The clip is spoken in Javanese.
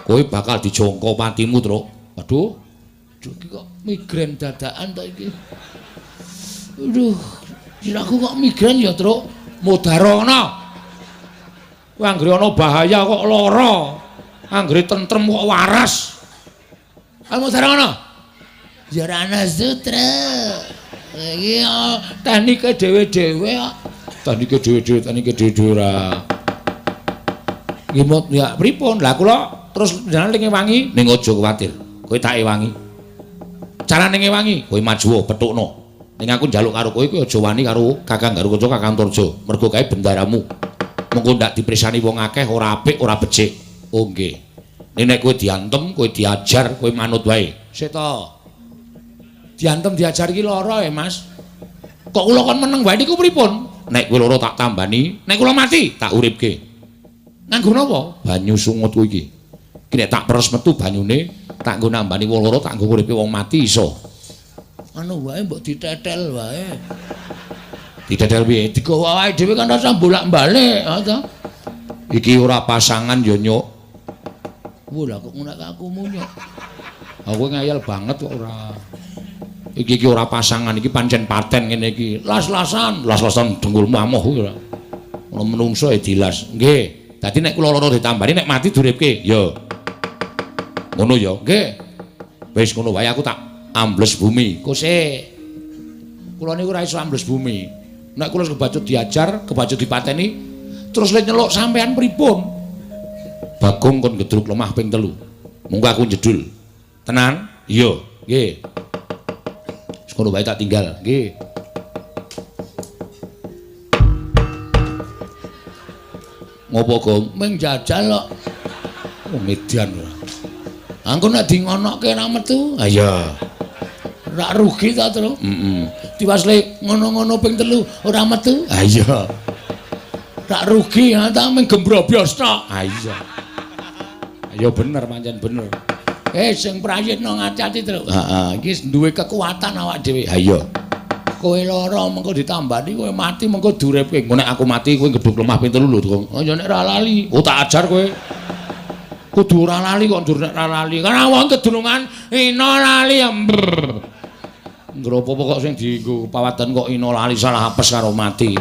Kowe bakal dijangka patimu, Truk. Aduh. Duh, iki kok migrain dadakan to iki. Aduh, sirahku kok migrain ya, Truk. Mudarana. Kowe anggere ana bahaya kok lara. Anggere tentrem kok waras. Ayo mudarana. Ya ora ana sutra. Iki teknike dhewe-dhewe kok. Teknike dhewe-dhewe, teknike dhewe-dhewe ora. Nggih mut ya pripun? Lah kula terus jenengan ngewangi ning aja kuwatir. Kowe tak ewangi. Carane ngewangi, kowe maju petukno. Ning aku njaluk karo kowe, kowe aja wani karo Kakang Garukaca, Kakang Antarja. Mergo kae bendaramu. Mengko ndak dipresani wong akeh ora apik, ora becik. Oh nggih. Ning nek kowe diantem, kowe diajar, kowe manut wae. Sik to. Diantem diajar iki lara ya, Mas. Kok kula kon meneng wae niku pripun? Nek kowe lara tak tambani, nek kula mati tak uripke. Nganggo napa? Banyu sungutku iki. Iki nek tak peres metu banyune, tak nggo nambani wong lara, tak nggo nguripke wong mati iso. Anu wae mbok ditetel wae. Ditetel piye? Digawa awake dhewe kan rasa bolak-balik, ha ta? Iki ora pasangan ya, Nyuk. Wah, lah kok ngono aku munyuk. Aku ngayal banget kok ora. Iki iki ora pasangan, iki pancen paten ngene iki. Las-lasan, las-lasan dengkulmu amoh kuwi ora. Ono menungso e dilas. Nggih. Dadi nek kula lara ditambani, nek mati diuripke. Ya. Ngono ya. Nggih. Wis ngono wae aku tak ambles bumi. Kose. Kula niku ora iso ambles bumi. Nek kula kebacut diajar, kebacut dipateni, terus le nyeluk sampean pripun? Bagong kon gedruk lemah ping 3. Monggo aku jedul. Tenan? Iya, nggih. Wis ngono wae tak tinggal. Nggih. Ngopo, Gong? Ming jajal kok. Oh, median ora. Angko nek di ngonokke ra metu. Ha iya. Rak rugi ta, Tru? Heeh. Diwasle ngono-ngono ping 3 ora metu. Ha iya. Rak rugi ha ta ming gembrobyos tok. Ha iya. Ya bener pancen bener. Sing prayitna ngati-ati, Tru. Heeh, iki duwe kekuatan awak dhewe. Ha iya. Kowe lara mengko ditambani, kowe mati mengko diuripke. Engko nek aku mati kowe gedhuk lemah ping 3 lho, Gong. Oh ya nek ora lali. Oh tak ajar kowe. Kudu ora lali kok njur nek ora lali. Karena wong kedunungan ina lali ya. Ngropo kok sing dienggo pawadan kok ina lali salah apes karo mati.